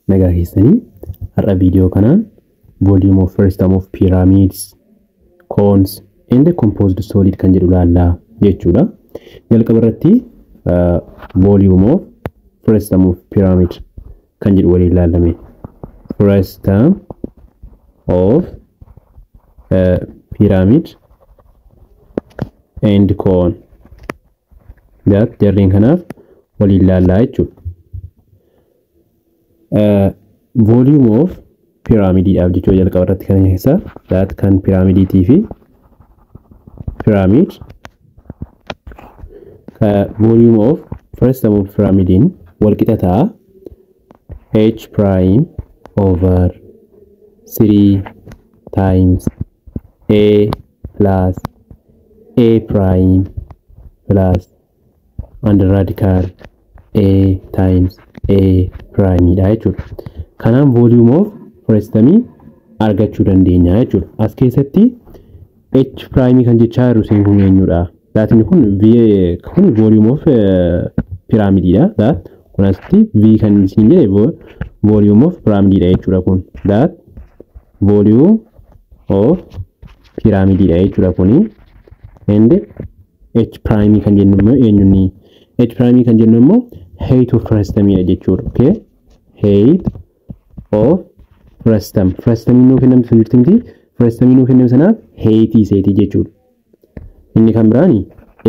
Nagaa keessanii. Har'a viidiyoo kanaan volume of frustum of pyramids, cones and composed solid kan jedhu laallaa jechuudha. Jalqaba irratti volume of frustum of pyramid kan jedhu waliin ilaallame. Frustum of pyramid and cone that jarreen kanaaf waliin ilaallaa jechuudha. Volume of pyramidiidhaaf jechuudha jalqaba irratti kan keessa that kan pyramidiitii fi pyramid volume of frustum of pyramidiin wal qixa ta'a h prime over 3 times a plus a prime plus under radical a times a prime dha jechuudha. Kanaan volume of frustumii argachuu dandeenya jechuudha. As keessatti h prime kan jechaa jiru seen kun eenyudha? Thatni kun v kun volume of pyramidiidha. That kun asitti v kan isin jedhe volume of pyramidiidha jechuudha kun. That volume of pyramidiidha jechuudha kuni. And h prime kan jennu immoo eenyunni? H prime kan jennu immoo height of frustumidha jechuudha. Okay? Height of frustum. Frustum nuu kennamte sun jirti miti? Frustum nuu kenname sanaaf height iseetii jechuudha. Inni kan biraani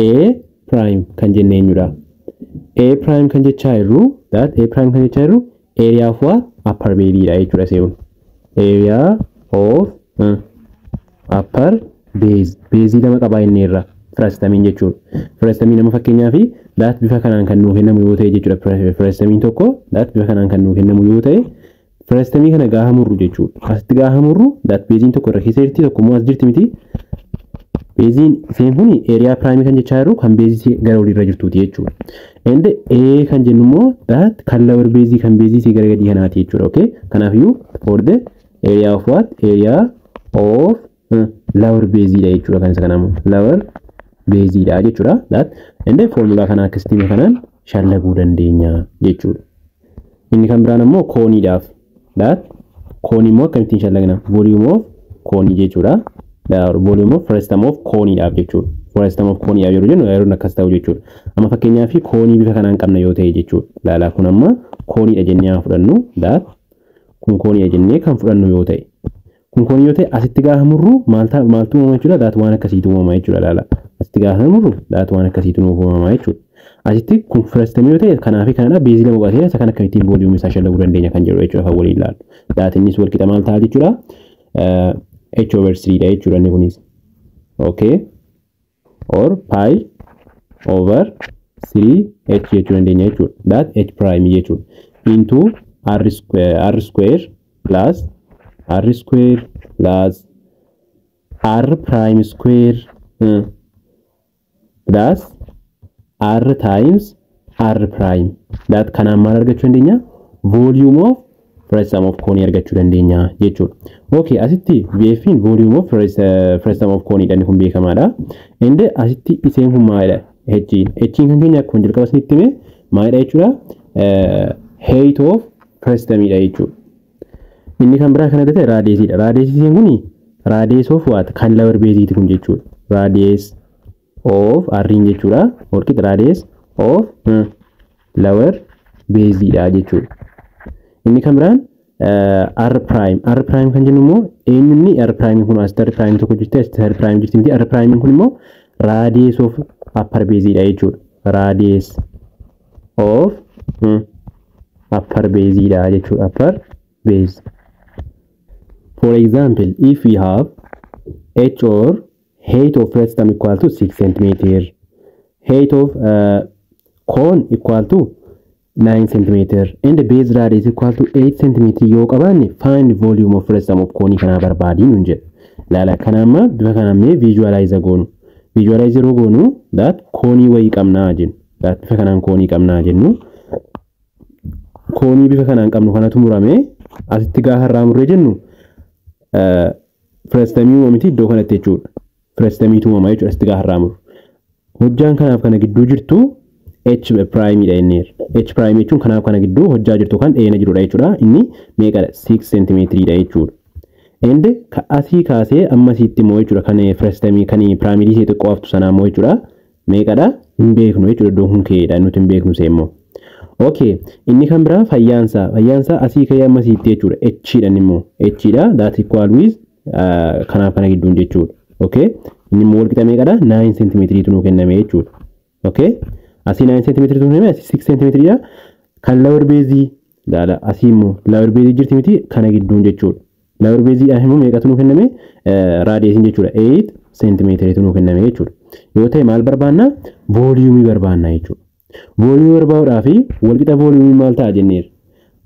a prime kan jenne eenyudha? A prime kan jechaa jirru, that a prime kan jechaa jirru area of what? Upper base dha jechuudha seewun. Area of upper base. Base lama qabaa inni irra frustumiin jechuudha. Frustumiin nama fakkeenyaa fi that bifa kanaan kan nuu kennamu yoo ta'e jechuudha. Frustumiin tokko that bifa kanaan kan nuu kennamu yoo ta'e, frustumii kana gaafa murru jechuudha. Asitti gaafa murru that baseiin tokko irra keessa jirti, tokko immoo as jirti miti. Baseiin isheen kun area primeii kan jechaa jirru kan baseii gara oliirra jirtuuti jechuudha. And A kan jennu immoo that kan lower baseii, kan baseii gara gadii kanaati jechuudha. Okay? Kanaafiyyuu for the area of what? Area of lower base dha jechuudha kan isa kanaamu. Lower base dha jechuudha. That and formula kana akkasitti kanaan shallaguu dandeenya jechuudha. Inni kan biraan ammoo coneiidhaaf. That coneii immoo akkamittiin shallagna? Volume of coneii jechuudha. Volume of frustum of coneiidhaaf jechuudha. Frustum of coneiidhaaf yeroo jennu yeroo akkas ta'u jechuudha. Amma fakkeenyaaf coneii bifa kanaan qabna yoo ta'e jechuudha. Laalaa, kun amma coneiidha jennee haa fudhannu. That kun coneiidha jennee kan fudhannu yoo ta'e. Kun coneii yoo ta'e, asitti gaafa murru maaltu uumama jechuudha? That waan akkasiitu uumama jechuudha laala. Asitti gaafa murru that waan akkasiitu nuuf uumama jechuudha. Asitti kun frustumii yoo ta'e, kanaa fi kanadha, baseii lama qabatee, isa kan akkamittiin volumeii isaa shallaguu dandeenya kan jedhu jechuudha kan waliin ilaallu. That innis wal qixa maal ta'a jechuudha? H over 3 dha jechuudha inni kunis. Okay. Or pi over 3 h jechuu dandeenya jechuudha. That h prime jechuudha. Into r square, r square plus r square plus r prime square plus r times r prime. That kanaan maal argachuu dandeenya? Volume of frustum of cone argachuu dandeenya jechuudha. Okay, asitti VF'n volume of frustum of cone dha, inni kun beekamaadha. Inde asitti iseen kun maalidha? H'n. H'n kan keenya akkuma jalqaba isinitti hime maalidha jechuudha? Height of frustum dha jechuudha. Inni kan biraa kan argate radiusiidha. Radiusii isheen kun radius of what? Kan lower baseiiti kun jechuudha. Radius of R'n jechuudha. Walqixa radius of lower baseiidha jechuudha. Inni kan biraan R prime. R prime kan jennu immoo eenyunni R prime kun? Asitti R prime tokko jirti, asitti R prime jirti miti? R prime kun immoo radius of upper baseiidha jechuudha. Radius of upper baseiidha jechuudha. Upper base. For example, if we have h or height of frustum equal to 6 centimeter, height of cone equal to 9 centimeter and the base radius equal to 8 centimeter yoo qabaanne, find volume of frustum of cone kanaa barbaadii nuun jedha. Laala, kana amma bifa kanaan mee visualize goonu. Visualize yeroo goonu that coneii wayii qabnaa jennu. That bifa kanaan coneii qabnaa jennu. Coneii bifa kanaan qabnu kanatu murame, asitti gaafa irraa murree jennu frustumii uumamiti iddoo kanatti jechuudha. Frustumiitu uumama jechuudha asitti gaafa irraa murru. Hojjaan kanaaf kana gidduu jirtu H prime dha jenneerra. H prime jechuun kanaaf kana gidduu hojjaa jirtu kan dheerina jirudha jechuudha. Inni meeqadha? 6 centimeter dha jechuudha. And asii kaasee amma asitti immoo jechuudha kan frustumii kan piraamidii ishee xiqqoo haftu sanaa immoo jechuudha. Meeqadha? Hin beeknu jechuudha. Iddoon kun keedha, nuti hin beeknu see immoo. Okay, inni kan biraa fayyaansaa asii ka'ee amma asitti jechuudha. H dha immoo. H dha, that equal with kanaaf kana gidduun jechuudha. Okay, inni immoo walqixa meeqadha? 9 centimeter nuu kenname jechuudha. Okay, asii 9 centimeter nuu kenname, asii 6 centimeter dha. Kan lower base ilaala, asii immoo lower base jirti miti, kana gidduun jechuudha. Lower base dhaan immoo meeqatu nuu kenname? Radiusiin jechuudha. 8 centimeter nuu kenname jechuudha. Yoo ta'e maal barbaanna? Volumeii barbaanna jechuudha. Volumeii barbaaduudhaaf walqixa volumeii maal ta'a jenneerra?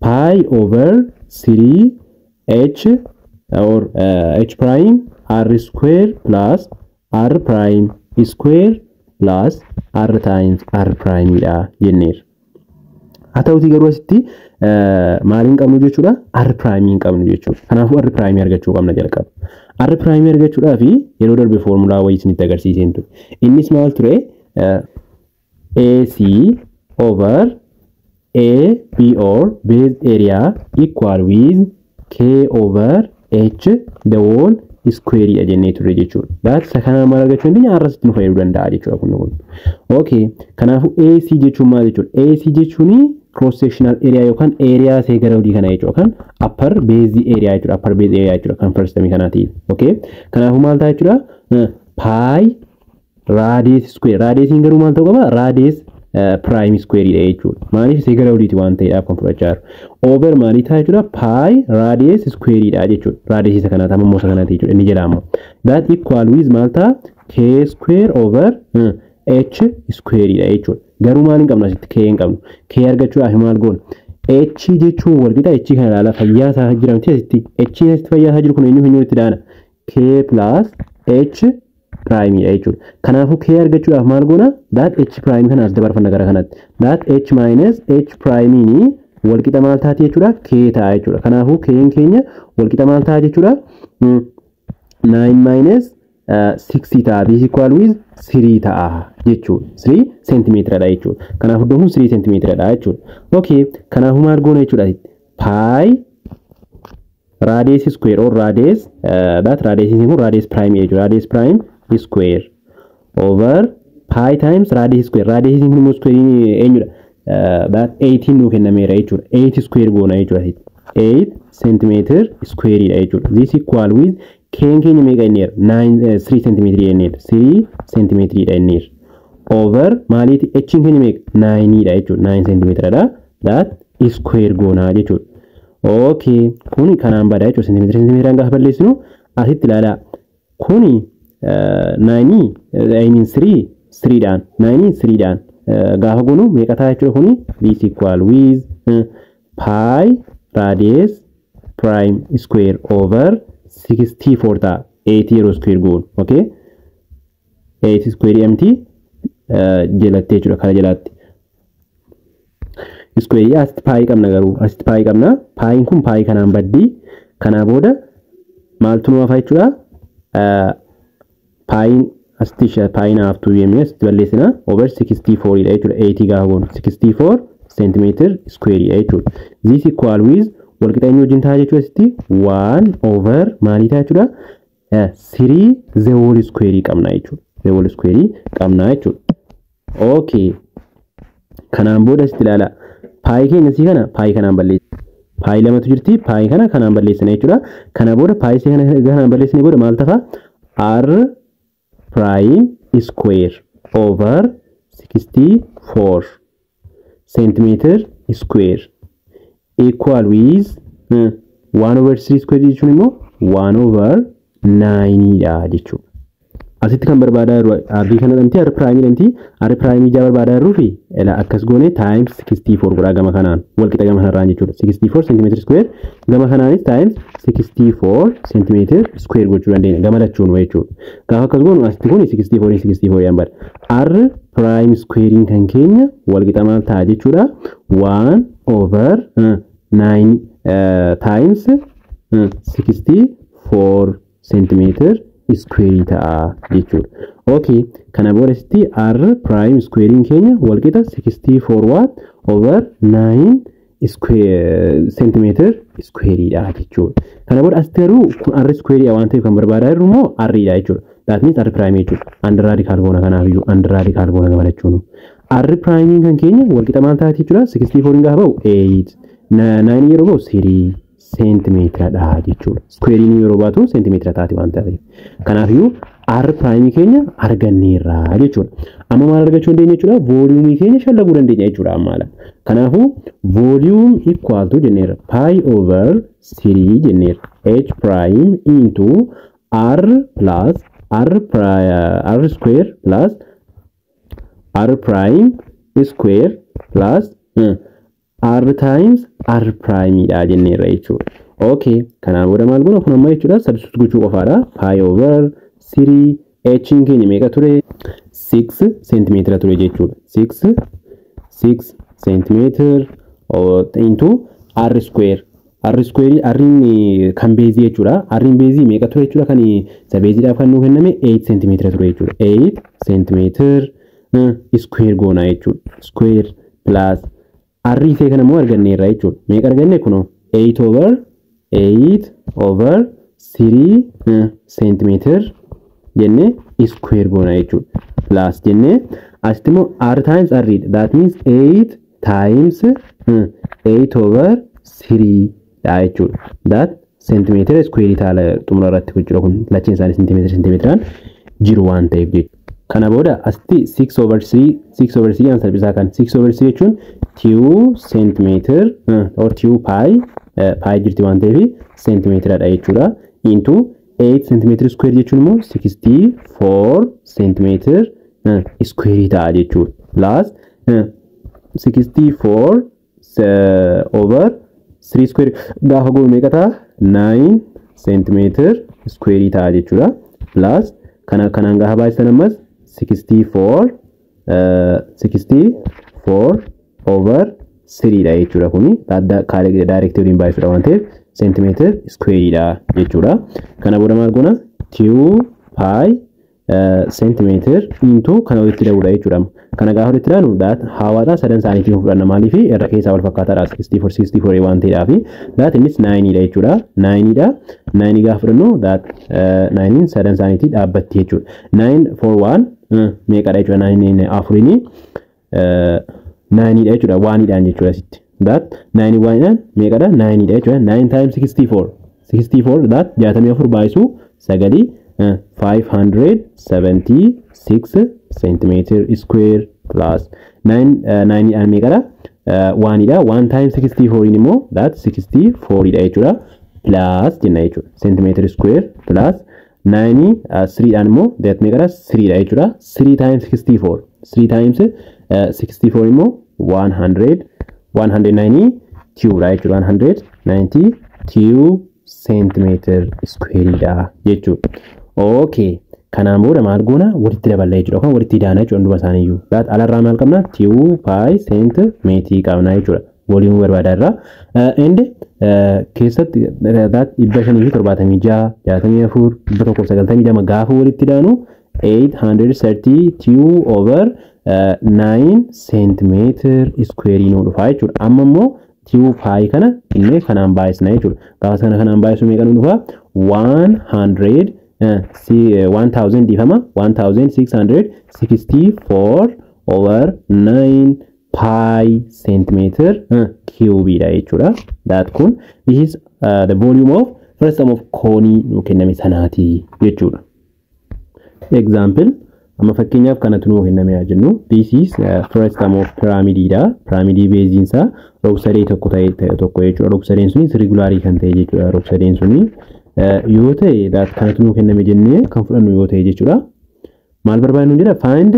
Pi over 3 h or h prime r square plus r prime square plus r times r prime dha jenneerra. Haa ta'utii garuu asitti maal hin qabnu jechuudha? R prime hin qabnu jechuudha. Kanaafuu r prime argachuu qabna jalqaba. R prime argachuudhaaf yeroo darbe foormulaa wayii isinitti agarsiiseen ture. Innis maal ture? AC over A B or base area equal with K over H the whole square dha jennee turre jechuudha. That isa kanaan maal argachuu dandeenya? R asitti nu fayyaduu danda'a jechuudha kun. Okay, kanaafuu AC jechuun maal jechuudha? AC jechuun cross sectional area yookaan area see gara olii kana jechuudha, kan upper base area jechuudha, upper base area jechuudha kan frustumii kanaatiif. Okay, kanaafuu maal ta'a jechuudha? Pi radius square. Radiusiin garuu maal ta'uu qaba? Radius prime square dha jechuudha. Maaliif? Isee gara oliiti waan ta'eedhaaf kan fudhachaa jiru. Over maalii ta'a jechuudha? Pi radius square dha jechuudha. Radius isa kanaa ta'u isa kanaati jechuudha. Inni jedhama. That equal with maal ta'a? K square over H square dha jechuudha. Garuu maal hin qabnu asitti? K hin qabnu. K argachuudhaaf maal goona? H jechuun walqixa H kana ilaala, fayyaa isaa jira miti asitti. H asitti fayyaa isaa jiru kun eenyu eenyu itti daana? K plus H prime dha jechuudha. Kanaafuu K argachuudhaaf maal goona? That H prime kana as dabarfanna gara kanatti. That H minus H prime ni walqixa maal taati jechuudha? K ta'a jechuudha. Kanaafuu K'n keenya walqixa maal ta'a jechuudha? 9 minus 6 ta'a. This equal with 3 ta'a jechuudha. 3 centimeter dha jechuudha. Kanaafuu iddoon kun 3 centimeter dha jechuudha. Okay, kanaafuu maal goona jechuudha? Pi radius square or radius that radius kun radius prime jechuudha. Radius prime square over pi times radius square. Radius kun immoo square eenyudha? That 18 nuu kennameera jechuudha. 8 square goona jechuudha. 8 centimeter square dha jechuudha. This equal with K'n keenya meeqa jenneera? 9 3 centimeter jenneera. 3 centimeter dha jenneera. Over maaliiti? H keenya meeqa? 9 dha jechuudha. 9 centimeter dha. That square goona jechuudha. Okay, kuni kanaan bada jechuudha. Centimeter centimeteraan gaafa balleessinu asitti ilaalaa. Kuni 9, I mean 3 3 dhaan 9 3 dhaan gaafa goonu meeqa ta'a jechuudha? Kuni this equal with pi radius prime square over 64 ta'a. 8 yeroo square goonu, okay, 8 square mt jalatti jechuudha, kana jalaatti square. Asitti pi qabna, garuu asitti pi qabna. Piin kun pi kanaan baddii. Kanaa booda maaltu nu hafa jechuudha? Piin asitti piin haftuu jennee asitti balleessina. Over 64 dha jechuudha. 8 gaafa goonu 64 centimeter square dha jechuudha. This equal with walqixa eenyu wajjin ta'a jechuudha? Asitti 1 over maalii ta'a jechuudha? 3 the whole square qabna jechuudha. The whole square qabna jechuudha. Okay, kanaan booda asitti ilaala. Pi keenya sii kana pi kanaan balleessa. Pi lamatu jirti, pi kana kanaan balleessina jechuudha. Kana booda pi sii kana kanaan balleessine booda maal tafa? R prime square over 64 centimeter square equal with 1 over 3 square jechuun immoo 1 over 9 dha jechuudha. Asitti kan barbaadaa jiru R kana dhamti, R prime dhamti, R prime ijaa barbaadaa jirruu fi ila akkas goone times 64 godhaa gama kanaan walqixa gama kanarraan jechuudha. 64 centimeter square gama kanaanis times 64 centimeter square gochuu dandeenya gama lachuun jechuudha. Gaafa akkas goonu asitti kun 64 64 yaan bada. R prime squarein kan keenya walqixa maal ta'a jechuudha? 1 over 9 times 64 centimeter square ta'a jechuudha. Okay, kana boodatti r prime squarein keenya walqixa 64 what over 9 square centimeter square dha jechuudha. Kana booda asitti garuu kun r square waan ta'eef kan barbaadaa jirru immoo r dha jechuudha. That means r prime jechuudha. Under radical goona kanaafiyyuu under radical goona gama jechuun. R prime kan keenya walqixa maal taati jechuudha? 64 gaafa ba'u 8, 9 yeroo ba'u 3 seentimeetira dha jechuudha. Squarein yeroo baatu seentimeetira taati waan ta'eef. Kanaafiyyuu r prime keenya arganneerra jechuudha. Amma maal argachuu dandeenya jechuudha? Volume keenya shallaguu dandeenya jechuudha ammaala. Kanaafuu volume equal to jenneerra pi over 3 jenneerra h prime into r plus r r square plus r prime square plus r times r prime dha jenneerra jechuudha. Okay, kanaan booda maal goona kun amma jechuudha substitute gochuu qofaadha. Pi over 3 h keenya meeqa ture? 6 centimeter ture jechuudha. 6 centimeter into r square. R square r kan beezii jechuudha. R beezii meeqa ture jechuudha kan isa beeziidhaaf kan nuu kenname 8 centimeter ture jechuudha. 8 centimeter square goona jechuudha. Square plus r isee kana immoo arganneerra jechuudha. Meeqa arganne kunoo 8 over 8 over 3 centimeter jennee square goona jechuudha. Plus jennee asitti immoo r times r that means 8 times 8 over 3 dha jechuudha. That centimeter square taala xumura irratti jechuudha kun lacheen isaanii centimeter centimeteraan jiru waan ta'eef jechuudha. Kana booda asitti 6 over 3 6 over 3 aan salphisaa kan 6 over 3 jechuun 2 centimeter or 2 pi pi jirti waan ta'eef centimeteradha jechuudha. Into 8 centimeter square jechuun immoo 64 centimeter square ta'a jechuudha. Plus 64 over 3 square gaafa goonu meeqa ta'a? 9 centimeter square ta'a jechuudha. Plus kana kanaan gaafa baay'isan ammas 64 64 over 3 dha jechuudha. Kuni direct waliin baay'isuudha waan ta'eef centimeter square dha jechuudha. Kana booda maal goona? 2 pi centimeter into kana walitti dabaludha jechuudha. Kana gaafa walitti daanu that hawaadha sadan isaaniitiin fudhanna maaliif irra keessaa wal fakkaataadha 64 64 waan ta'eedhaaf that innis 9 dha jechuudha. 9 dha. 9 gaafa fudhannu that 9 sadan isaaniitii dhaabbatti jechuudha. 9 4 1 meeqadha jechuudha? 9 afurini 9 dha jechuudha. 1 dhaan jechuudha asitti. That 9 1 dhaan meeqadha? 9 dha jechuudha. 9 times 64 64 that 64 baay'isuu 9 576 centimeter square plus 9 9 dhaan meeqadha? 1 dha. 1 times 64 immoo that 64 dha jechuudha. Plus jenna jechuudha. Centimeter square plus 9 3 dhaan immoo that meeqadha? 3 dha jechuudha. 3 times 64 3 times 64 immoo 100 192 dha jechuudha. 192 centimeter square dha jechuudha. Okay, kanaan booda maal goona? Walitti daballa jechuudha. Yookaan walitti daana jechuudha hunduma isaaniiyyuu. That alarraa maal qabna? 2 pi centimeter qabna jechuudha. Volume barbaadaa irraa. And keessatti that 576 64 192 gaafa walitti daanu 832 over 9 centimeter square nuu dhufa jechuudha. Amma immoo 2 pi kana inni kanaan baay'isna jechuudha. Gaafa sana kanaan baay'isu meeqa nuu dhufa? 100 1000 dhiifama 1664 over 9 pi centimeter cube dha jechuudha. That kun this is the volume of first sum of koonii nuu kenname sanaati jechuudha. Example amma fakkeenyaaf kanatu nuu kenname haa jennu. This is first sum of pyramid dha. Pyramid beeziin isaa rog-sadee tokko ta'e tokko jechuudha. Rog-sadeen sunis regularii kan ta'e jechuudha. Rog-sadeen suni yoo ta'e that kanatu nuu kenname jennee kan fudhannu yoo ta'e jechuudha. Maal barbaadnu jedha? Find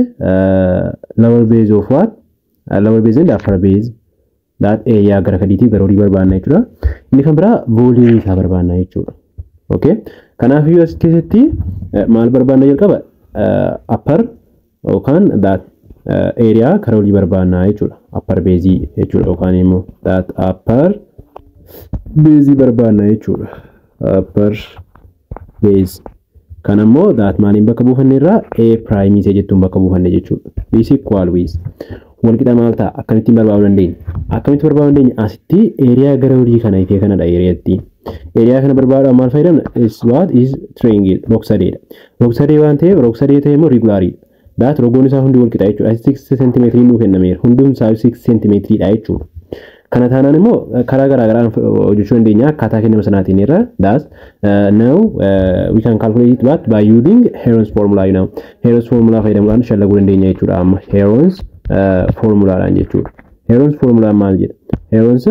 lower base of what? Lower base and upper base. That area gara gadiitii gara olii barbaadna jechuudha. Inni kan biraa volume isaa barbaadna jechuudha. Okay. Kanaaf iyyuu as keessatti maal barbaadna jalqaba? Upper yookaan that area gara olii barbaadna jechuudha. Upper base jechuudha yookaan immoo that upper base barbaadna jechuudha. Upper base. Kan ammoo that maaliin bakka buufanne irraa A prime isa jettuun bakka buufanne jechuudha. This equal with walqixa maal ta'a? Akkamittiin barbaaduu dandeenya? Akkamitti barbaaduu dandeenya? Asitti area gara olii kana ifee kanadha areatti. Area kana barbaaduudhaaf maal fayyadamna? Is what is triangle rog-sadeedha. Rog-sadee waan ta'eef rog-sadee ta'e immoo regulariidha. That rogoon isaa hundi walqixa jechuudha. Asitti 6 centimeetirii nuu kennameera. Hundum isaa 6 centimeetiriidha jechuudha. Kana taanaan immoo karaa garaa garaan hojjechuu dandeenya akkaataa kennama sanaatiin irra. Thus now we can calculate it but by using Heron's formula. Heron's formula fayyadamuudhaan shallaguu dandeenya jechuudha amma Heron's formulaadhaan jechuudha. Heron's formula maal jedha? Heron's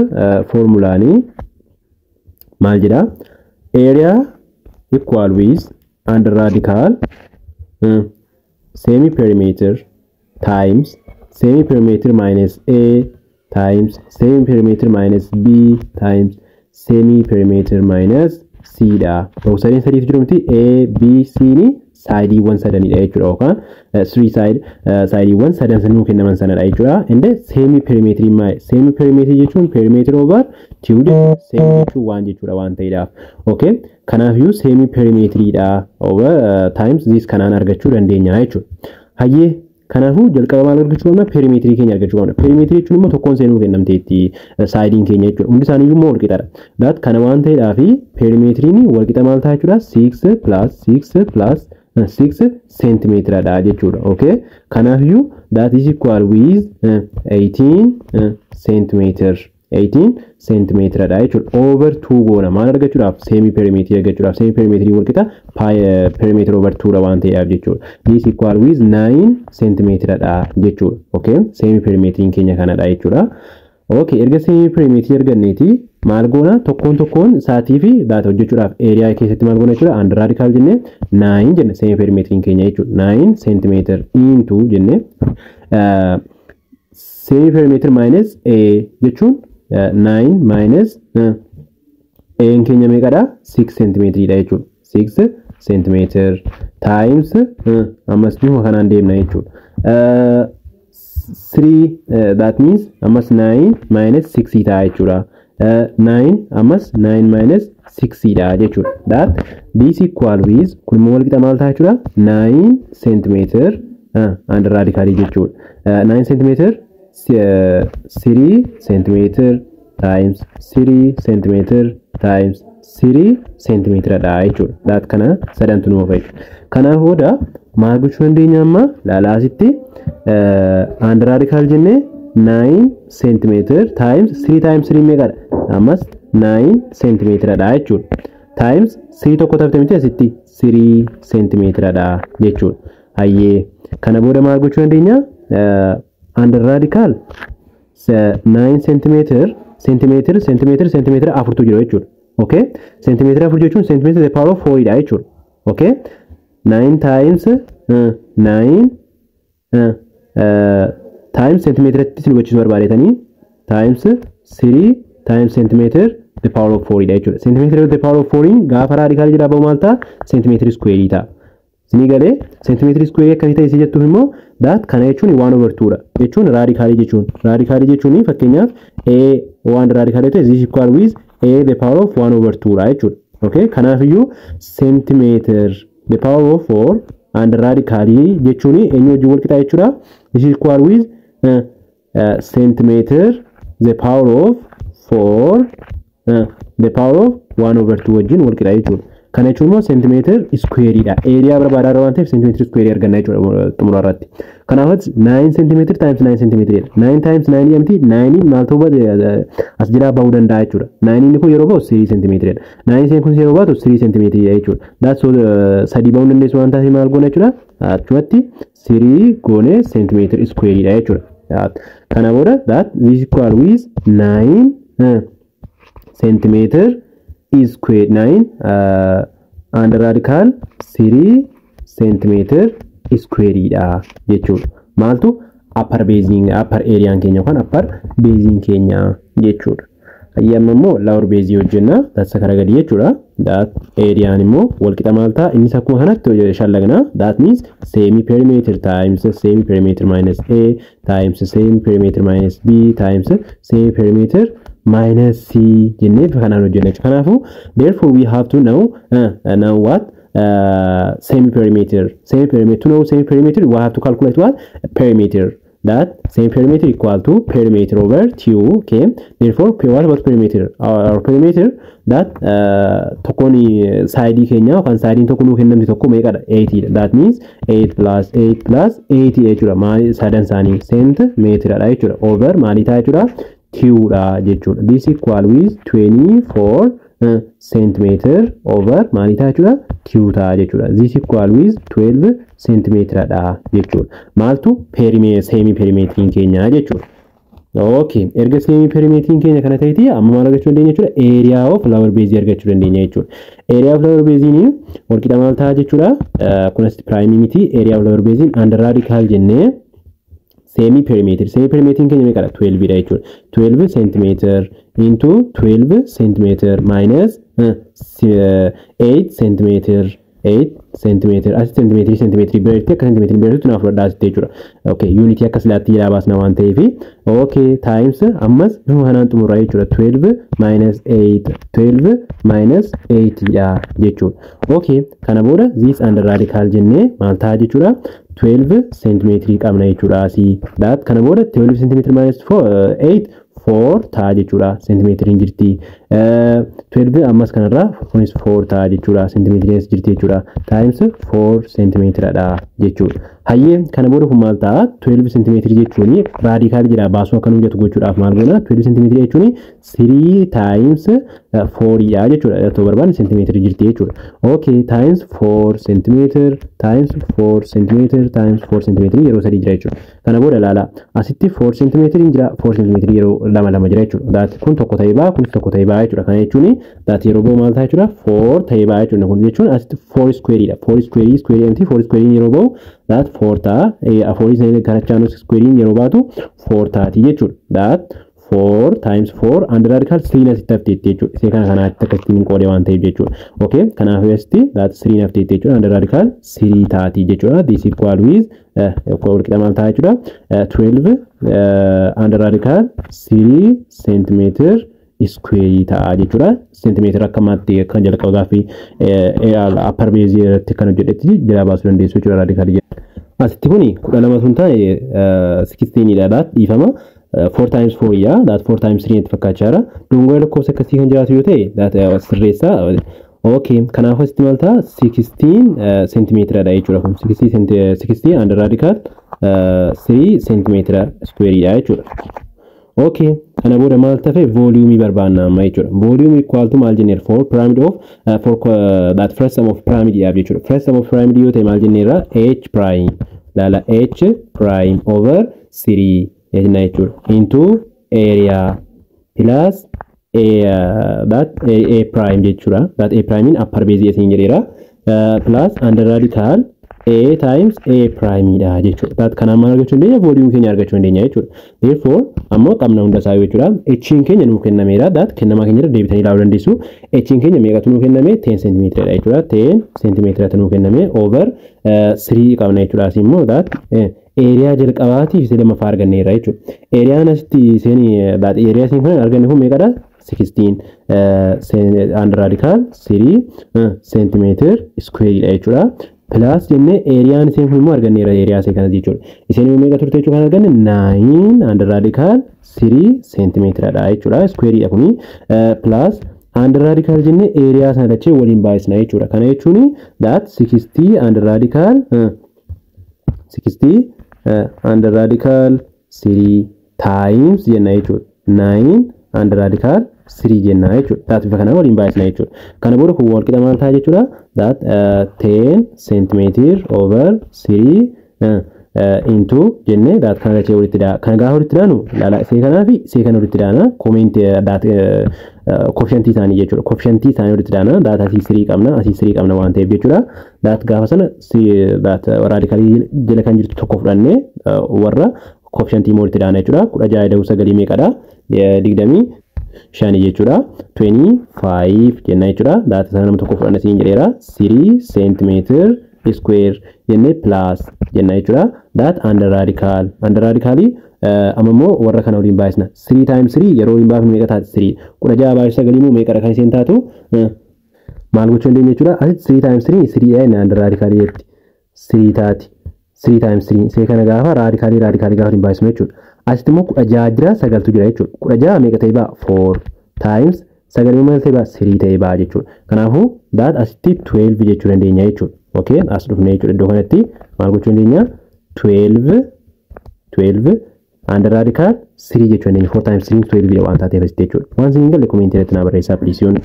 formulaanii maal jedha? Area equal with under radical semi perimeter times semi perimeter minus A times semi perimeter minus B times semi perimeter minus C dha. Rog-sadeen sadiitu jiru miti? A, B, C ni sideiiwwan sadanidha jechuudha yookaan three side sideiiwwan sadan sanuu kennaman sanadha jechuudha. Inde semi perimeter maali? Semi perimeter jechuun perimeter over two jechuudha. Semi jechuun waan jechuudha waan ta'eedhaaf. Okay. Kanaafiyyuu semi perimeteriidha over times this kanaan argachuu dandeenya jechuudha. Hayyee, kanaafuu jalqaba maal argachuu qabna? Perimeterii keenya argachuu qabna. Perimeterii jechuun immoo tokkoon seenuu kennamteetti sideiin keenya jechuudha. Hundi isaaniiyyuu immoo walqixadha. That kana waan ta'eedhaaf perimeteriin walqixa maal ta'a jechuudha? 6 plus 6 plus 6 seentimeetiradha jechuudha. Okay. Kanaafiyyuu that is equal with 18 centimeter. 18 seentimeetiradha jechuudha. Over 2 goona maal argachuudhaaf? Semi perimeterii argachuudhaaf. Semi perimeterii walqixa perimeter over 2 dha waan ta'eedhaaf jechuudha. This equal with 9 seentimeetiradha jechuudha. Okay. Semi perimeteriin keenya kanadha jechuudha. Okay, erga semi perimeterii arganneeti maal goona? Tokkoon tokkoon isaatii fi data hojjechuudhaaf area keessatti maal goona jechuudha? Under radical jennee 9 jenne semi perimeteriin keenya jechuudha. 9 centimeter into jenne semi perimeter minus A jechuun 9 minus A keenya meeqadha? 6 centimeter dha jechuudha. 6 centimeter times ammas bifuma kanaan deemna jechuudha. 3, that means ammas 9 minus 6 ta'a jechuudha. 9 ammas 9 minus 6 dha jechuudha. That this equal with kun immoo walqixa maal ta'a jechuudha? 9 centimeter under radical jechuudha. 9 centimeter 3 centimeter times 3 centimeter times 3 centimeter dha jechuudha. That kana sadantu nu ofa jechuudha. Kanaaf booda maal gochuu dandeenya amma? Laalaa, asitti under radical jennee 9 centimeter times 3 times 3 meeqadha? Ammas 9 centimeter dha jechuudha. Times 3 tokko tafte miti asitti 3 centimeter dha jechuudha. Hayyee, kana booda maal gochuu dandeenya? Under radical 9 centimeter centimeter centimeter centimeter afurtu jira jechuudha. Okay? Centimeter afur jechuun centimeter the power of 4 dha jechuudha. Okay? 9 times 9 times centimeter itti isin hubachiisuu barbaadetanii times 3 times centimeter the power of 4 dha jechuudha. Centimeter the power of 4 gaafa radical jedhaa bahu maal ta'a? Centimeter square ta'a. Isinii galee? Centimeter square akkamii ta'e isii jettuuf immoo that kana jechuun 1 over 2 dha. Jechuun radicalii jechuun fakkeenyaaf a 1 radicalii ta'e this equal with a the power of 1 over 2 dha jechuudha. Okay, kanaafiyyuu centimeter the power of 4 and radicalii jechuun eenyu wajjin wal qixa jechuudha? This is equal with centimeter the power of 4 the power of 1 over 2 wajjin wal qixa jechuudha. Kana jechuun immoo centimeter square dha. Area barbaadaa waan ta'eef centimeter square arganna jechuudha xumura irratti. Kanaafis 9 centimeter times 9 centimeter dha. 9 times 9 jedhamti, 9 maal ta'uu as jalaa bahuu danda'a jechuudha. 9 inni kun yeroo bahu 3 centimeter dha. 9 kun yeroo baatu 3 centimeter dha jechuudha. That's sadii bahuu dandeessu waan ta'eef maal goona jechuudha? Achumatti 3 goone centimeter square dha jechuudha. Kana booda that this equal with 9 centimeter square 9 under radical 3 centimeter square dha jechuudha. Maaltu upper basing upper area keenya yookaan upper basing keenya jechuudha. Amma immoo lower base hojjenna, that's kara gadi jechuudha. That area immoo walqixa maal ta'a? Innis akkuma kanatti shallagna. That means semi perimeter times semi perimeter minus A times semi perimeter minus B times semi perimeter minus C jennee bifa kanaan hojjenna jechuudha. Kanaafuu therefore we have to know now what Semi perimeter. Semi perimeter. To know semi perimeter, we have to calculate what? Perimeter. That semi perimeter equal to perimeter over 2. Okay, therefore, what about perimeter? Our perimeter, that tokkoon side keenya yookaan sideiin tokko nuu kennamti tokko meeqadha? 8 dha. That means 8 plus 8 plus 8 jechuudha. Maali sadan isaanii seentimeetiradha jechuudha. Over maalii ta'a jechuudha? 2 dha jechuudha. This equal with 24 centimeter over maalii ta'a jechuudha? 2 ta'a jechuudha. This equal with 12 centimeter dha jechuudha. Maaltu semi perimeteriin keenya jechuudha. Okay, erga semi perimeteriin keenya kana ta'eeti, amma maal argachuu dandeenya jechuudha? Area of lower base argachuu dandeenya jechuudha. Area of lower base walqixa maal ta'a jechuudha? Kun asitti prime miti. Area of lower base under radical jennee semi perimeter. Semi perimeteriin keenya meeqadha? 12 dha jechuudha. 12 centimeter into 12 centimeter minus 8 centimeter, 8 centimeter. Asitti centimeter centimeter biratti akka centimeter biratti naaf fudhadhaa asitti jechuudha. Okay, unit akka silaatti jalaa baasna waan ta'eef, okay, times ammas bifuma kanaan xumurraa jechuudha. 12 minus 8, 12 minus 8 dha jechuudha. Okay, kana booda this under radical jennee maal ta'a jechuudha? 12 centimeter qabna jechuudha asii. That kana booda 12 centimeter minus 4, 8, 4 ta'a jechuudha. Seentimeetiriin jirti. 12 ammas kanarraa kunis 4 ta'a jechuudha. Seentimeetiriin jirti jechuudha. Times 4 seentimeetiradha jechuudha. Hayyee, kana booda kun maal ta'a? 12 seentimeetirii jechuun radical jedha baasuu akka nu mijatu gochuudhaaf maal goona? 12 seentimeetirii jechuun 3 times 4 dha jechuudha. Yoo barbaanne seentimeetirii jirti jechuudha. Okay, times 4 centimeter times 4 centimeter times 4 centimeter yeroo sadii jira jechuudha. Kana booda ilaala. Asitti 4 centimeter jira, 4 centimeter yeroo lama lama jira jechuudha. That kun tokko ta'ee ba'a, kunis tokko ta'ee ba'a jechuudha. Kana jechuun that yeroo ba'u maal ta'a jechuudha? 4 ta'ee ba'a jechuudha. Kun jechuun asitti 4 square dha. 4 square square miti, 4 square yeroo ba'u that 4 ta'a. Afurii sana karachaanus square yeroo baatu 4 taati jechuudha. That 4 times 4 under radical 3 asitti hafteetti jechuudha. Isee kana kanaatti akkasitti hin qoode waan ta'eef jechuudha. Okay, kanaaf asitti that 3 hafteetti jechuudha. Under radical 3 taati jechuudha. This equal with walqixa maal ta'a jechuudha? 12 under radical 3 centimeter square ta'a jechuudha. Centimeter akka maatti kan jalqaba gaaffii upper base irratti kan hojjedhetti jalaa baasuu dandeessu jechuudha radical. Asitti kuni 12 sun ta'e 16 dha, dhiifama. 4 times 4 yaa, that 4 times 3 itti fakkaachaa jira. Dungoo lakkoofsa akkasii kan jiraatu yoo ta'e that sirreessaa. Okay, kanaaf asitti maal ta'a? 16 centimeter dha jechuudha kun. 60 60 under radical 3 centimeter square dha jechuudha. Okay, kana booda maal tafe? Volume barbaanna amma jechuudha. Volume equal to maal jenneera? For pyramid of for that frustum of pyramid dha jechuudha. Frustum of pyramid yoo ta'e maal jenneera? H prime. Laala, H prime over 3 jenna jechuudha. Into area plus A, that A prime jechuudha. That A prime in upper base isin jedheera. Plus under radical A times A prime dha jechuudha. That kanaan maal argachuu dandeenya? Volume keenya argachuu dandeenya jechuudha. Therefore, ammoo qabna hunda isaa jechuudha. H keenya nuu kennameera. That kennamaa keenya irra deebitanii ilaaluu dandeessu. H keenya meeqatu nuu kenname? 10 cm dha jechuudha. 10 cm nuu kenname over 3 qabna jechuudha. Asii immoo that area jalqabaatiif isa lammaffaa arganneerra jechuudha. Areaan asitti isheen that area isiin kun arganne kun meeqadha? 16 under radical 3 centimeter square dha jechuudha. Plus jennee areaan isheen kun immoo arganneerra area ishee kana jechuudha. Isheen immoo meeqa turte jechuudha kan arganne? 9 under radical 3 centimeter dha jechuudha. Square dha kuni. Plus under radical jennee area sana dachee waliin baay'isna jechuudha. Kana jechuun that 60 under radical 60 under radical 3 times jenna jechuudha. 9 under radical 3 jenna jechuudha. That bifa kanaan waliin baay'isna jechuudha. Kana booda kun wal qixa maal ta'a jechuudha? That 10 centimeter over 3 into jennee that kana dachee walitti daa. Kana gaafa walitti daanu, ilaala, isee kanaa fi isee kana walitti daana, comment that coefficientii isaanii jechuudha. Coefficientii isaanii walitti daana. That asii 3 qabna, asii 3 qabna waan ta'eef jechuudha. That gaafa sana that radicalii jala kan jirtu tokko fudhannee warra coefficientii immoo walitti daana jechuudha. 16 ida'uu sagalii meeqadha? 25 jechuudha. 25 jenna jechuudha. That sana nama tokko fudhanna siin jedheera. 3 centimeter square jennee plus jenna jechuudha. That under radical under radicalii amma immoo warra kana waliin baay'isna. 3 times 3 yeroo waliin baafnu meeqa taati? 3. 16 baay'isu sagalii immoo meeqadha kan isheen taatu? Maal gochuu dandeenya jechuudha? Asitti 3 times 3 3 dha inni under radicalii jetti. 3 taati. 3 times 3 see kana gaafa radicalii radicalii gaafa hin baay'isnu jechuudha. Asitti immoo 16 jira 9tu jira jechuudha. 16 meeqa ta'e ba'a? 4 times 9 immoo maal ta'e ba'a? 3 ta'e ba'a jechuudha. Kanaafuu that asitti 12 jechuu dandeenya jechuudha. Okay, as dhufnee jechuudha iddoo kanatti maal gochuu dandeenya? 12 under radical 3 jechuu dandeenya. 4 times 3 12 dha waan taateef asitti jechuudha. Waan isin hin galle commentii irratti naa barreessaa please yoon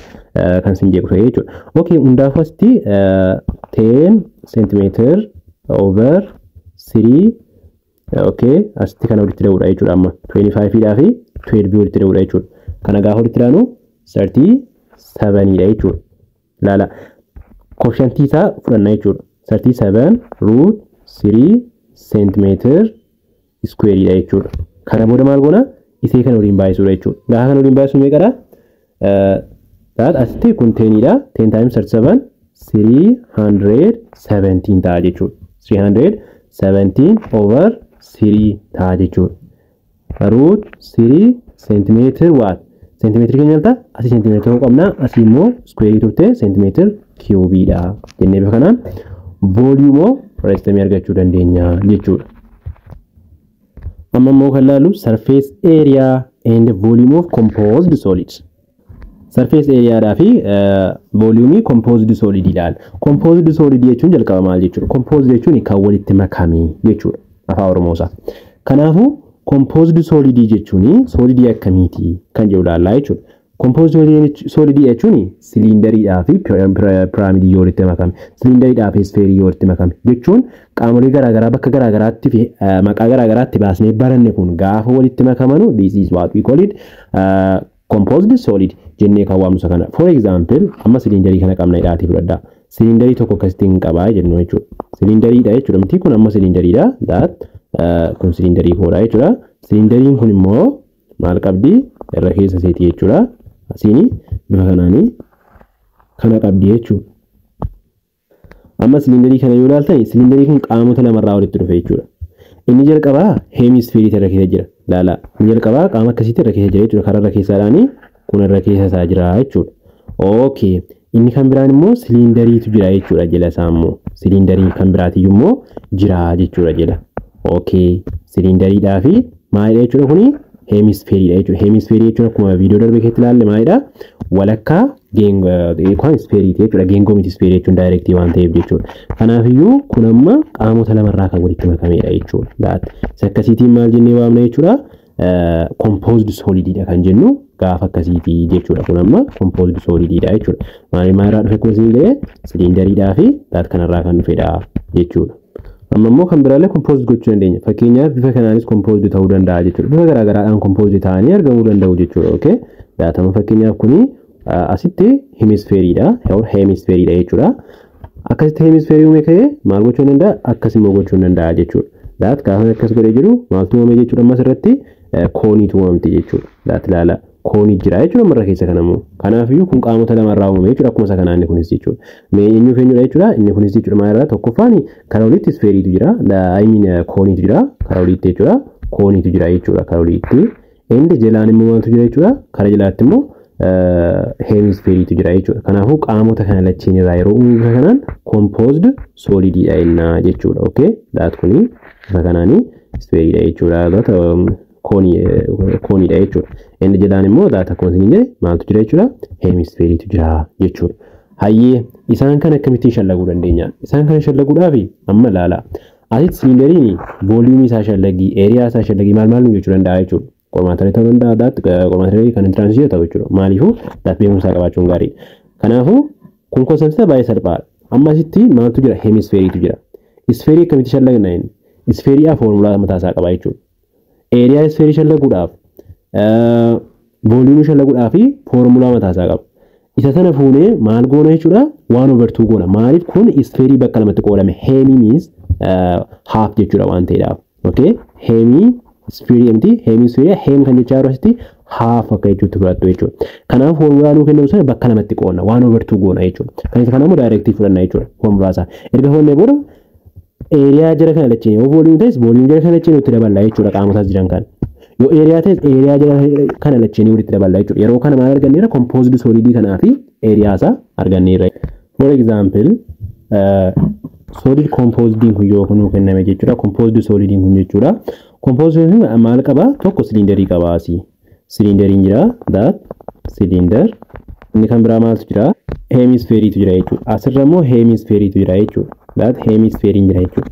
kan isin jeequ ta'e jechuudha. Okay, hundaafuu asitti 10 centimeter over 3. Okay, asitti kana walitti da'uudha jechuudha amma 25 dhaa fi 12 walitti da'uudha jechuudha. Kana gaafa walitti daanu 37 dha jechuudha. Ilaala. Coefficientii isaa fudhanna jechuudha. 37 root 3 centimeter square dha jechuudha. Kana booda maal goona? Isee kana waliin baay'isuudha jechuudha. Gaafa kana waliin baay'isu meeqadha? That asitti kun 10 dha. 10 times 37 317 ta'a jechuudha. 317 over 3 ta'a jechuudha. Root 3 centimeter what? Centimeter keenya ta'a. Asii centimeter ta'uu qabna. Asii immoo square turte centimeter cube dha. Jennee bifa kanaan volume of frustumii argachuu dandeenya jechuudha. Amma immoo kan laallu surface area and volume of composed solids. Surface area dhaa fi volume composed solid ilaalla. Composed solid jechuun jalqaba maal jechuudha? Composed jechuun kan walitti makame jechuudha afaan Oromoo isaa. Kanaafuu composed solid jechuun solidii akkamiiti kan jedhu ilaallaa jechuudha. Composed solid jechuun siliindariidhaa fi piraamidii yoo walitti makame, siliindariidhaa fi isfeerii yoo walitti makame jechuun qaamolee garaagaraa bakka garaagaraatti fi maqaa garaagaraatti baasnee baranne kun gaafa walitti makamanu this is what we call it composed solid jennee kan waamnu isa kana. For example, amma siliindarii kana qabna hidhaatii fudhadhaa. Siliindarii tokko akkasitti hin qabaa jennu jechuudha. Siliindariidha jechuudha. Miti kun amma siliindariidha. That kun siliindarii koodha jechuudha. Siliindariin kun immoo maal qabdi? Irra keessa seetii jechuudha. Asiin bifa kanaanii kana qabdi jechuudha. Amma siliindarii kana yoo ilaaltan siliindarii kun qaamota lamarraa walitti dhufe jechuudha. Inni jalqabaa heemisfeerii irra keessa jira. Ilaala. Inni jalqabaa qaama akkasiitti irra keessa jira jechuudha. Karaa irra keessaadhaanii kun irra keessa isaa jira jechuudha. Okay. Inni kan biraan immoo siliindariitu jira jechuudha jala isaa immoo. Siliindarii kan biraatiyyuu immoo jira jechuudha jala. Okay. Siliindariidhaa fi maalidha jechuudha kuni? Heemisfeeriidha jechuudha. Heemisfeerii jechuun akkuma viidiyoo darbe keessatti ilaalle maalidha? Walakkaa geengoo isfeeriiti jechuudha. Geengoo miti isfeerii jechuun directii waan ta'eef jechuudha. Kanaafiyyuu kun amma qaamota lamarraa kan walitti makamedha jechuudha. Isa akkasiitiin maal jennee waamna jechuudha? Composed solididha kan jennu gaafa akkasiiti jechuudha. Kun amma composed solididha jechuudha. Maal maalirraa dhufe kun isin jedhee siliindariidhaa fi that kanarraa kan dhufedha jechuudha. Amma immoo kan biraallee composed gochuu dandeenya. Fakkeenyaaf bifa kanaanis composed ta'uu danda'a jechuudha. Bifa garaagaraadhaan composed ta'anii argamuu danda'u jechuudha. Okay? Daatama fakkeenyaaf kuni asitti hemisfeeriidha. Hemisfeeriidha jechuudha. Akkasitti hemisfeerii uume ka'ee maal gochuu danda'a? Akkas immoo gochuu danda'a jechuudha. That gaafa akkas godhee jiru maaltu uumame jechuudha ammas irratti kooniitu uumamte jechuudha. That ilaala. Koonii jira jechuudha marra keessa kanammoo. Kanaafiyyuu kun qaamota lamarraa uumame jechuudha akkuma isa kanaa inni kunis jechuudha. Mee eenyuuf eenyudha jechuudha inni kunis jechuudha maalirraa tokkoffaan karaa olitti isfeeriitu jira. I mean kooniitu jira karaa olitti jechuudha. Kooniitu jira jechuudha karaa olitti. Inni jalaan immoo maaltu jira jechuudha karaa jalaatti immoo heemisfeeriitu jira jechuudha. Kanaafuu qaamota kana lacheen irraa yeroo uumamu bifa kanaan composed solididha jenna jechuudha. Okay? That kuni bifa kanaanii isfeeriidha jechuudha. That kooniidha jechuudha. Inni jalaan immoo that akkuma isin jedhe maaltu jira jechuudha? Heemisfeeriitu jira jechuudha. Hayyee isaan kana akkamittiin shallaguu dandeenya? Isaan kana shallaguudhaaf amma ilaala. Asitti siliindariin volumeii isaa shallagii, area isaa shallagii maal maal nu jechuu danda'a jechuudha. Qormaataalee ta'uu danda'a, that qormaataalee kan entranceii ta'u jechuudha. Maaliifuu that beekumsaa qabaachuun gaariidha. Kanaafuu kun conceptii baay'ee salphaadha. Amma asitti maaltu jira? Heemisfeeriitu jira. Isfeerii akkamitti shallagna inni? Isfeeriidhaaf foormulaa mataa isaa qaba jechuudha. Area isfeerii shallaguudhaaf, volumeii shallaguudhaaf foormulaa mataa isaa qaba. Isa sana fuunee maal goona jechuudha? One over two goona. Maaliif kun isfeerii bakka lamatti qoodame? Hemi means half jechuudha waan ta'eedhaaf. Okay? Hemi isfeerii miti hemi isfeerii hem kan jechaa jiru asitti half akka jechuutti fudhattu jechuudha. Kanaaf foormulaa nuu kennamu sana bakka lamatti qoodna. One over two goona jechuudha. Kan isa kana immoo directii fudhanna jechuudha foormulaa isaa. Erga fudhannee booda area jara kana lacheen yoo volumeii ta'es volumeii jara kana lacheen itti daballa jechuudha qaamotaas jiran kana. Yoo area ta'es area jala kana lacheenii walitti daballa jechuudha. Yeroo kana maal arganneerra? Composed solidii kanaa fi area isaa arganneerra. For example, solid composediin kun yoo nuu kenname jechuudha. Composed solidiin kun jechuudha. Composed maal qaba? Tokko cylinderii qaba asii. Cylinderiin jira. That cylinder. Inni kan biraa maaltu jira? Hemisphereiitu jira jechuudha. Asirra immoo hemisphereiitu jira jechuudha. That hemisphereiin jira jechuudha.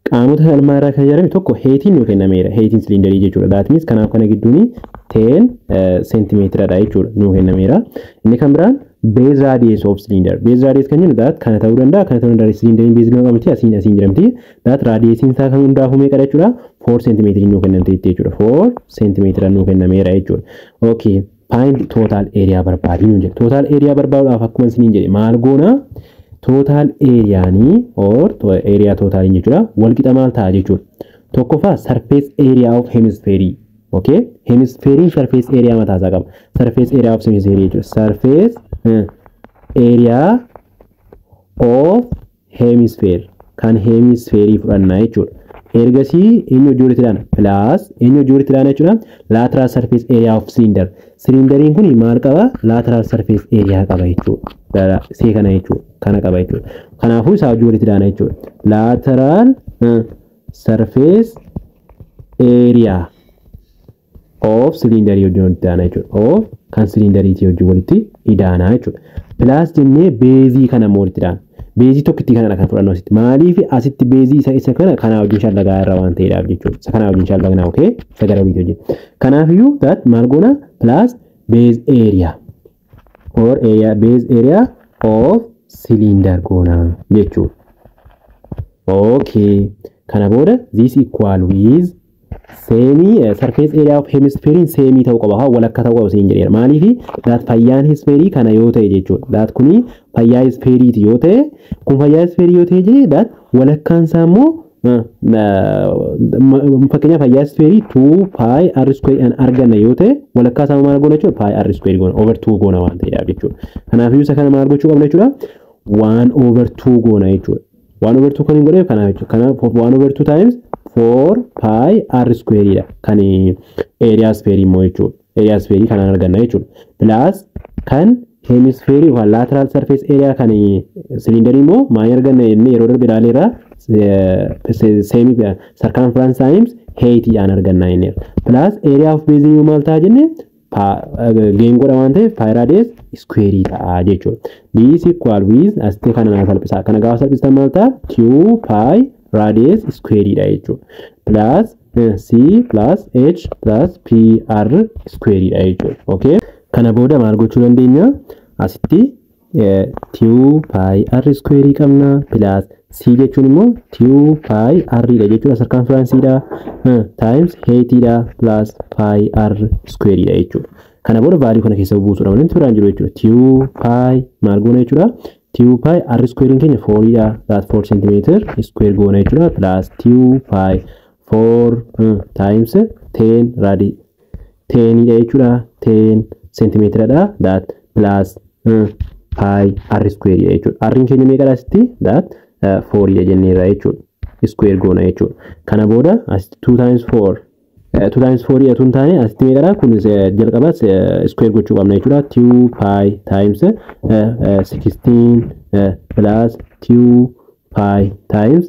Qaamota salmaa irraa kan ijaarame tokko heightiin nuu kennameera. Heightiin cylinderii jechuudha. That means kanaaf kana gidduun 10 seentimeetiradha jechuudha nuu kennameera. Inni kan biraan base radius of cylinder. Base radius kan jennu that kana ta'uu danda'a, kana ta'uu danda'a. Cylinderiin base lama qabdi, asiin jedhamti. That radiusiin isaa kan hundaafuu meeqa jechuudha? 4 seentimeetirii nuu kennamte jechuudha. 4 seentimeetira nuu kennameera jechuudha. Okay. Find total area barbaadi nuun jedhe. Total area barbaaduudhaaf akkuma isiniin jedhe maal goona? Total areaanii or area totaliin jechuudha. Wal qixa maal ta'a jechuudha? Tokkoffaa, surface area of hemisphere. Okay? Hemisphere surface area mataa isaa qaba. Surface area of hemisphere jechuudha. Surface area of hemisphere kan hemisphere fudhannaa jechuudha. Ergasii eenyu hojii walitti ilaana? Plus eenyu hojii walitti ilaana jechuudha? Lateral surface area of cylinder. Cylinderiin kun maal qaba? Lateral surface area qaba jechuudha. See kana jechuudha. Kana qaba jechuudha. Kanaafuu isaa hojii walitti ilaana jechuudha. Lateral surface area of cylinderii hojii walitti ilaana jechuudha. Of kan cylinderiitii hojii walitti idaanaa jechuudha. Plus jennee baseii kana immoo walitti idaana. Baseii tokkittii kanadha kan fudhannu asitti. Maaliif asitti baseii isa kana kanaa wajjin shallagaa irra waan ta'eedhaaf jechuudha. Isa kanaa wajjin shallagnaa, okay? Isa gara oliitii wajjin. Kanaafiyyuu that maal goona? Plus base area or area base area of cylinder goona jechuudha. Okay. Kana booda this equal with same surface area of hemisphere same ta'uu qaba, haa walakka ta'uu qaba siin jedheera. Maaliif? That fayyaan hemisphere kana yoo ta'e jechuudha. That kuni fayyaa hemisphereeti yoo ta'e, kun fayyaa hemisphere yoo ta'e jedhee, that walakkaan isaa immoo, fakkeenyaaf, fayyaa hemisphere 2 pi r square an arganna yoo ta'e, walakkaa isaa maal goona jechuudha? Pi r square goona, over 2 goona waan ta'eedhaaf jechuudha. Kanaafuu isa kana maal gochuu qabna jechuudha? 1 over 2 goona jechuudha. 1 over 2 kan hin godheef kanaaf jechuudha. Kanaaf 1 over 2 times 4 pi r square dha kan area sphere immoo jechuudha. Area sphere kanaan arganna jechuudha. Plus kan hemisphere yookaan lateral surface area kan cylinderii immoo maal arganna jennee yeroo darbe ilaaleerra? Same circumference times height dhaan arganna jennee. Plus area of base immoo maal ta'a jennee? Geengoodha waan ta'eef pi radius square ta'a jechuudha. This equal with asitti kana nama salphisa. Kana gaafa salphistan maal ta'a? 2 pi radius square dha jechuudha. Plus c plus h plus p r square dha jechuudha. Okay. Kana booda maal gochuu dandeenya? Asitti 2 pi r square qabna, plus c jechuun immoo 2 pi r dha jechuudha, circumference dha, times height dha, plus pi r square dha jechuudha. Kana booda value kana keessa buusuudha malee biraan jiru jechuudha. 2 pi maal goona jechuudha? 2 pi r square keenya 4 dha, that 4 centimeter square goona jechuudha, plus 2 pi 4 times 10 radi 10 dha jechuudha, 10 centimeter dha, that plus pi r square dha jechuudha. R keenya meeqadha asitti? That 4 dha jenneerra jechuudha. Square goona jechuudha. Kana booda asitti 2 times 4, 2 times 4 dha tun taane, asitti meeqadha kun? Jalqaba square gochuu qabna jechuudha. 2 pi times 16 plus 2 pi times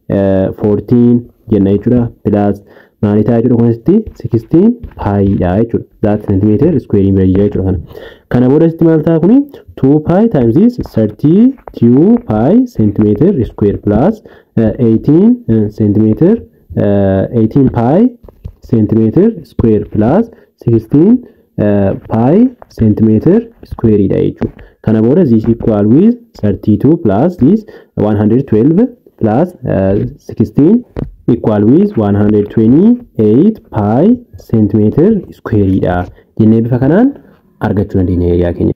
14 jenna jechuudha, plus maali ta'a jechuudha kun? Asitti 16 pi dha jechuudha. That centimeter square bira jira jechuudha kana. Kana booda asitti maal ta'a kuni? 2 pi times this 32 pi centimeter square plus 18 centimeter, 18 pi centimeter square plus 16 pi centimeter square dha jechuudha. Kana booda this equal with 32 plus this 112 plus 16 equal with 128 pi centimeter square dha jennee bifa kanaan argachuu dandeenya area keenya.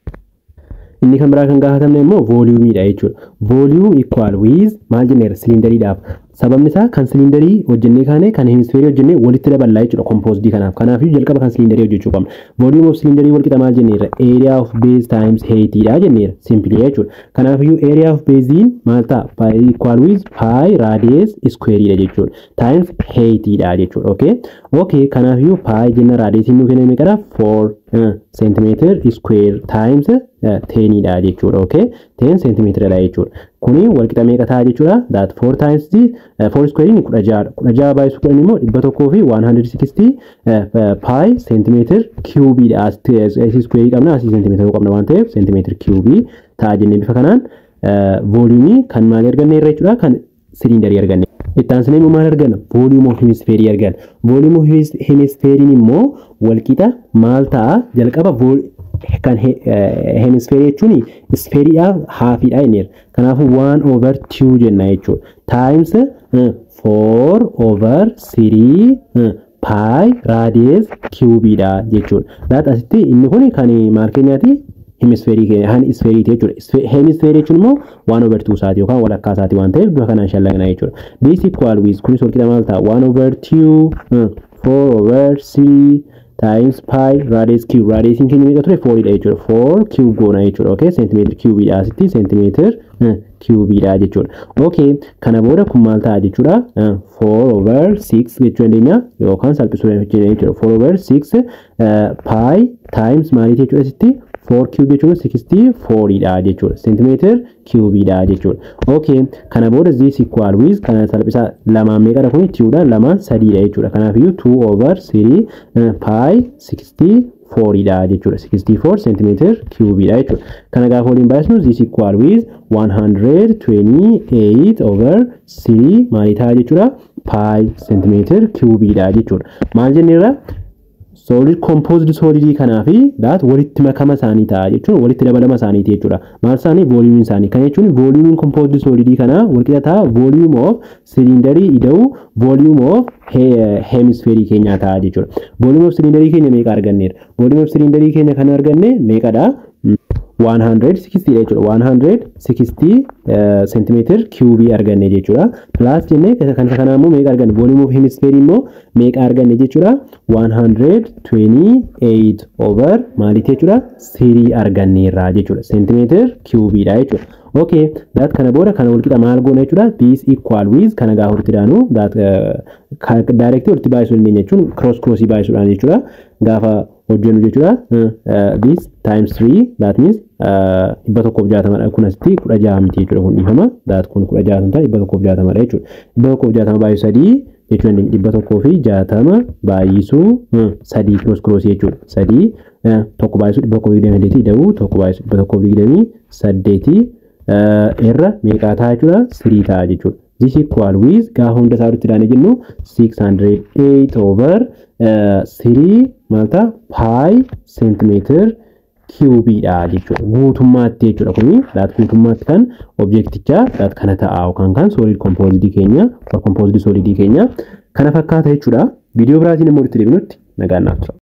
Inni kan biraa kan gaafatamne immoo volumeiidha jechuudha. Volume equal with maal jenneera cylinderiidhaaf? Sababni isaa kan siliindarii hojjennee kaane kan hemisfeerii hojjennee walitti daballaa jechuudha composed kanaaf. Kanaafiyyuu jalqaba kan siliindarii hojjechuu qabna. Volume of siliindarii walqixa maal jenneerra? Area of base times height dha jenneerra. Simply jechuudha. Kanaafiyyuu area of base'n maal ta'a? Pi equal with pi radius square dha jechuudha. Times height dha jechuudha. Okay? Okay, kanaafiyyuu pi jenna radiusiin nuu kenname meeqadha? 4 centimeter square times 10 dha jechuudha. Okay? 10 centimeter dha jechuudha. Kuni walqixa meeqa ta'a jechuudha? That 4 times the 4 square ni 16. 16 baay'isu 10 immoo 100 fi 160 pi centimeter cube dha. Asii square qabna, asii centimeter qabna waan ta'eef centimeter cube ta'a jennee bifa kanaan volume kan maal arganne irra jechuudha? Kan siliindarii arganne. Itti aansinee immoo maal arganna? Volume of hemisphere arganna. Volume of hemisphere immoo walqixa maal ta'a? Jalqaba kan hemisphere jechuun isfeeriidhaaf halfiidha jenneerra. Kanaafuu 1 over 2 jenna jechuudha. Times 4 over 3 pi radius cube dha jechuudha. That asitti inni kun kan maal keenyaati? Hemisfeerii keenya han isfeeriiti jechuudha. Hemisfeerii jechuun immoo 1 over 2 isaati yookaan walakkaa isaati waan ta'eef bifa kanaan shallagna jechuudha. This equal with kunis walqixa maal ta'a? 1 over 2 4 over 3 times pi radius cube. Radiusiin keenya meeqa ture? 4 dha jechuudha. 4 cube goona jechuudha. Okay, centimeter cube dha asitti centimeter cube dha jechuudha. Okay, kana booda kun maal ta'a jechuudha? 4 over 6 jechuu dandeenya yookaan salphisuu dandeenya jechuudha. 4 over 6 pi times maaliiti jechuudha asitti? 4 cube jechuun 64 dha jechuudha. Centimeter cube dha jechuudha. Okay, kana booda this equal with kana salphisaa lamaan meeqadha kun? 2 dha, lamaan 3 dha jechuudha. Kanaafiyyuu 2 over 3 pi 64 dha jechuudha. 64 centimeter cube dha jechuudha. Kana gaafa waliin baay'isnu this equal with 128 over 3 maalii ta'a jechuudha? Pi centimeter cube dha jechuudha. Maal jenneerra? Solid composed solidii kanaa fi that walitti makama isaanii ta'a jechuun walitti dabalama isaaniiti jechuudha. Maal isaanii? Volume isaanii. Kana jechuun volume composed solidii kanaa walqixa ta'a volume of cylinderii ida'u volume of hemisphere keenyaa ta'a jechuudha. Volume of cylinderii keenya meeqa arganneerra? Volume of cylinderii keenya kan arganne meeqadha? 160 jechuudha. 160 centimeter cube arganne jechuudha. Plus jennee kan isa kanaa immoo meeqa arganne? Volume of hemisphere immoo meeqa arganne jechuudha? 128 over maaliiti jechuudha? 3 arganneerra jechuudha. Centimeter cube dha jechuudha. Okay, that kana booda kana walqixa maal goona jechuudha? This equal with kana gaafa walitti daanu that direct walitti baay'isuu dandeenya jechuun cross crossii baay'isuudhaan jechuudha. Gaafa hojjennu jechuudha. This times 3 that means 160 dha. Kun asitti 16 miti jechuudha. Kun dhiifama. That kun 16 ta'a 160 dha jechuudha. 160 baay'isuu 3 jechuun 160 baay'isuu 3 cross cross jechuudha. 3 tokko baay'isuu 128 ida'uu tokko baay'isuu 128 irra meeqaa ta'a jechuudha? 3 ta'a jechuudha. This equal with gaafa hunda isaa walitti daanee jennu 608 over 3 maal ta'a? Pi centimeter cube dha jechuudha. Guutummaatti jechuudha kuni that guutummaatti kan objectichaa that kana ta'a yookaan kan solid composed keenya or composed solid keenya kana fakkaata jechuudha. Viidiyoo biraatiin immoo walitti deebinutti nagaan naaf tura.